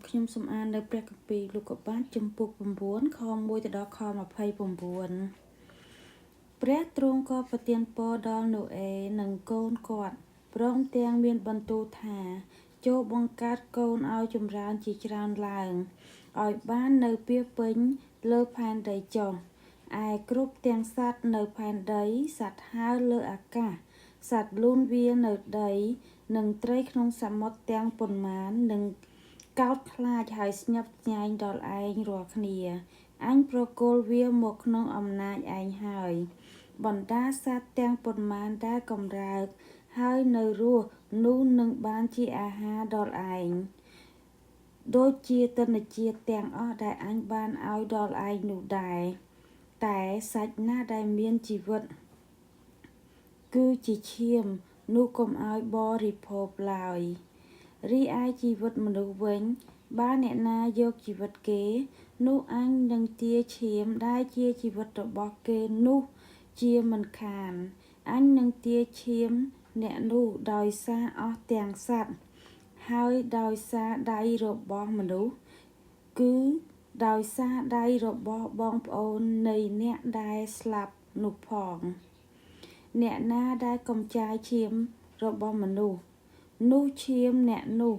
ខ្ញុំសូមអាននៅព្រះគម្ពីរលោកុបាទជំពូក9ខ1ទៅដល់ខ29ព្រះទ្រង់ក៏ប្រទានពរដល់ណូអេនិងកូនគាត់ព្រមទាំងមានបន្ទូលថាចូលបង្កើតកូនឲ្យចម្រើនជាច្រើនឡើងឲ្យបាននៅពាសពេញលើផែនដីចុះឯគ្រប់ទាំងសត្វនៅផែនដីសត្វហើរលើអាកាសសត្វលូនវានៅដីនិងត្រីក្នុងសមុទ្រទាំងប៉ុន្មាននឹងកោតខ្លាចហើយស្ញប់ស្ញែងដល់ឯងរាល់គ្នាអញប្រគល់វាមកក្នុងអំណាចឯងហើយបណ្ដាសត្វទាំងប៉ុន្មានដែលកម្រើកហើយនៅរស់នោះនឹងបានជាអាហារដល់ឯងដូចជាទិន្នជាតិទាំងអស់ដែលអញបានឲ្យដល់ឯងនោះដែរតែសាច់ណាដែលមានជីវិតគឺជាឈាមនោះកុំឲ្យបរិភោគឡើយរីឯជីវិតមនុស្សវិញបើអ្នកណាយកជីវិតគេនោះអញនឹងទាឈាមដែលជាជីវិតរបស់គេនោះជាមិនខានអញនឹងទាឈាមអ្នកនោះដោយសារអស់ទាំងសត្វហើយដោយសារដៃរបស់មនុស្សគឺដោយសារដៃរបស់បងប្អូននៃអ្នកដែលស្លាប់នោះផងអ្នកណាដែលកំចាយឈាមរបស់មនុស្សនោះឈាមអ្នកនោះ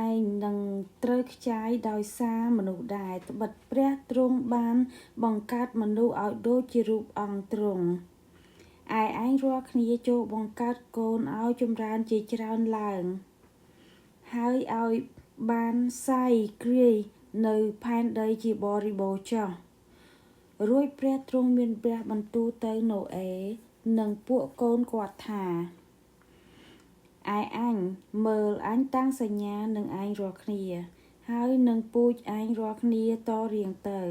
ឯងនឹងត្រូវខ្ចាយដោយសារមនុស្សដែរត្បិតព្រះទ្រង់បានបង្កើតមនុស្សឲ្យដូចជារូបអង្គទ្រង់ឯឯងរាល់គ្នាចូលបង្កើតកូនឲ្យចម្រើនជាច្រើនឡើងហើយឲ្យបានសាយគ្រាយនៅផែនដីជាបរិបូរណ៍ចុះរួចព្រះទ្រង់មានព្រះបន្ទូលទៅណូអេនិងពួកកូនគាត់ថាឯអញមើលអញតាំងសញ្ញានឹងឯងរាល់គ្នា ហើយនឹងពូជឯងរាល់គ្នាតរៀងទៅ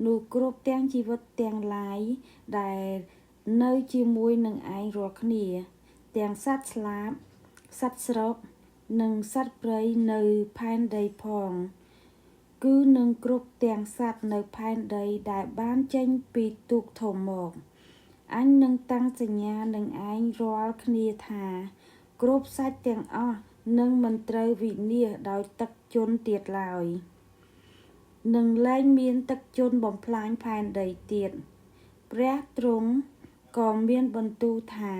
នោះគ្រប់ទាំងជីវិតទាំងឡាយដែលនៅជាមួយនឹងឯងរាល់គ្នា ទាំងសត្វស្លាបសត្វស្រុកនិងសត្វព្រៃនៅផែនដីផង គឺនឹងគ្រប់ទាំងសត្វនៅផែនដីដែលបានចេញពីទូកធំមកអញនឹងតាំងសញ្ញានឹងឯងរាល់គ្នាថា គ្រប់សាច់ទាំងអស់នឹងមិនត្រូវវិនាសដោយទឹកជន់ទៀតឡើយនឹងលែងមានទឹកជន់បំផ្លាញផែនដីទៀតព្រះទ្រង់ក៏មានបន្ទូលថា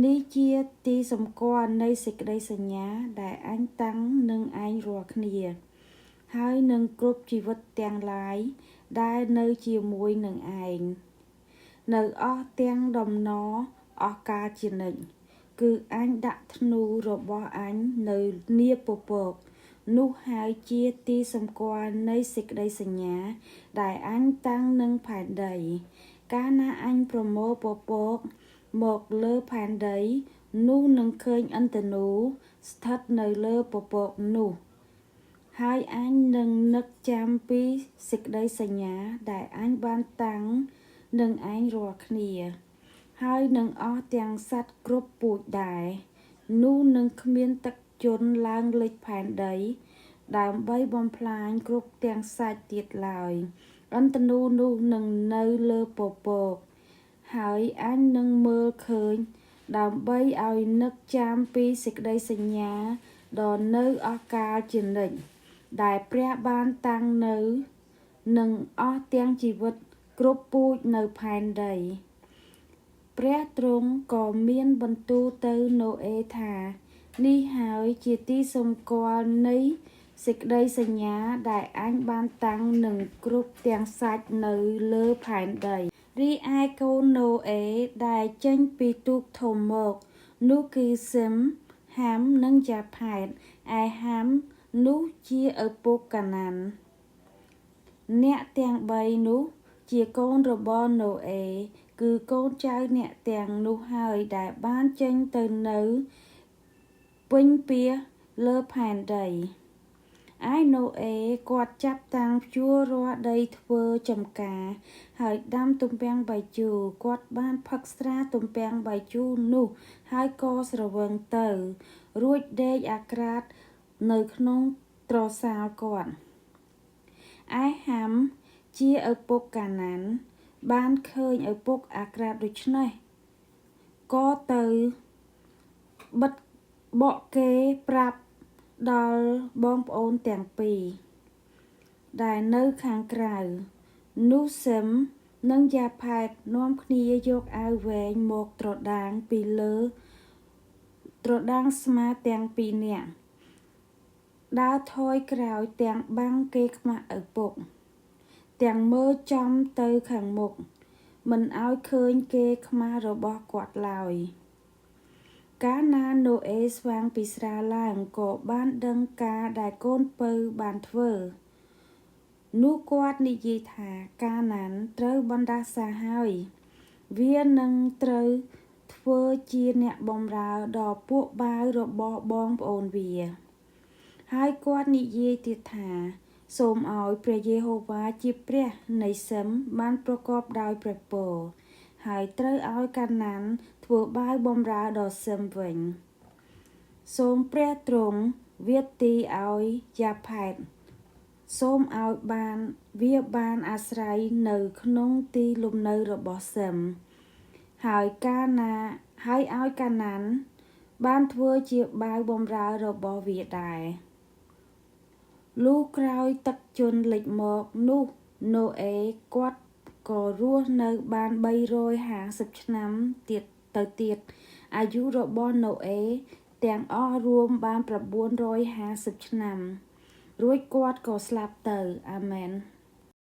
នេះជាទីសម្គាល់នៃសេចក្តីសញ្ញាដែលអញតាំងនឹងឯងរាល់គ្នា ហើយនឹងគ្រប់ជីវិតទាំងឡាយដែលនៅជាមួយនឹងឯងនៅអស់ទាំងដំណរអស់កាលជានិច្ចគឺអញដាក់ធ្នូរបស់អញនៅនាពពកនោះហើយជាទីសម្គាល់នៃសេចក្តីសញ្ញាដែលអញតាំងនឹងផែនដី កាលណាអញប្រមូលពពកមកលើផែនដីនោះនឹងឃើញឥន្ទធនូស្ថិតនៅលើពពកនោះ ហើយអញនឹងនឹកចាំពីសេចក្តីសញ្ញាដែលអញបានតាំងនឹងឯងរាល់គ្នា ហើយនឹងអស់ទាំងសត្វគ្រប់ពូជដែរនោះនឹងគ្មានទឹកជន់ឡើងលិចផែនដី ដើម្បីបំផ្លាញគ្រប់ទាំងសាច់ទៀតឡើយឥន្ទធនូនោះនឹងនៅលើពពក ហើយអញនឹងមើលឃើញ ដើម្បីឲ្យនឹកចាំពីសេចក្តីសញ្ញាដ៏នៅអស់កាលជានិច្ចដែលព្រះបានតាំងនៅនឹងអស់ទាំងជីវិតគ្រប់ពូជនៅផែនដី ព្រះទ្រង់ក៏មានបន្ទូលទៅណូអេថា នេះហើយជាទីសម្គាល់នៃសេចក្តីសញ្ញាដែលអញបានតាំងនឹងគ្រប់ទាំងសាច់នៅលើផែនដី រីឯកូនណូអេដែលចេញពីទូកធំមក នោះគឺសឹមហាំនិងយ៉ាផែតឯហាំនោះជាឪពុកកាណាន អ្នកទាំងបីនោះជាកូនរបស់ណូអេគឺកូនចៅអ្នកទាំងនោះហើយដែលបានចេញទៅនៅពេញពាសលើផែនដីឯណូអេគាត់ចាប់តាំងភ្ជួររាស់ដីធ្វើចំការ ហើយដាំទំពាំងបាយជូរគាត់បានផឹកស្រាទំពាំងបាយជូរនោះហើយក៏ស្រវឹងទៅ រួចដេកអាក្រាតនៅក្នុងទ្រសាលគាត់ឯហាំជាឪពុកកាណាន បានឃើញឪពុកអាក្រាតដូច្នេះក៏ទៅបិទបកគេប្រាប់ ដល់បងប្អូនទាំងពីរដែលនៅខាងក្រៅនោះសឹមនិងយ៉ាផែតនាំគ្នាយកអាវវែងមកត្រដាងពីលើត្រដាងស្មាទាំងពីរនាក់ដើរថយក្រោយទាំងបាំងគេខ្មាស់ឪពុកទាំងមើលចំទៅខាងមុខមិនឲ្យឃើញគេខ្មាស់របស់គាត់ឡើយកាលណាណូអេស្វាងពីស្រាឡើងក៏បានដឹងការដែលកូនពៅបានធ្វើនោះគាត់និយាយថាកាណានត្រូវបណ្ដាសាហើយវានឹងត្រូវធ្វើជាអ្នកបម្រើដល់ពួកបាវរបស់បងប្អូនវាហើយគាត់និយាយទៀតថាសូមឲ្យព្រះយេហូវ៉ាជាព្រះនៃសឹមបានប្រកបដោយព្រះពរហើយត្រូវឲ្យកាណានធ្វើបាវបម្រើដល់សឹមវិញសូមព្រះទ្រង់វាទីឲ្យយ៉ាផែតសូមឲ្យបានវាបានអាស្រ័យនៅក្នុងទីលំនៅរបស់សឹមហើយកាលណាហើយឲ្យកាណានបានធ្វើជាបាវបម្រើរបស់វាដែរលុះក្រោយទឹកជន់លិចមកនោះណូអេគាត់ក៏រស់នៅបាន350ឆ្នាំទៀតទៅទៀតអាយុរបស់ណូអេទាំងអស់រួមបាន950ឆ្នាំរួចគាត់ក៏ស្លាប់ទៅអាមែន។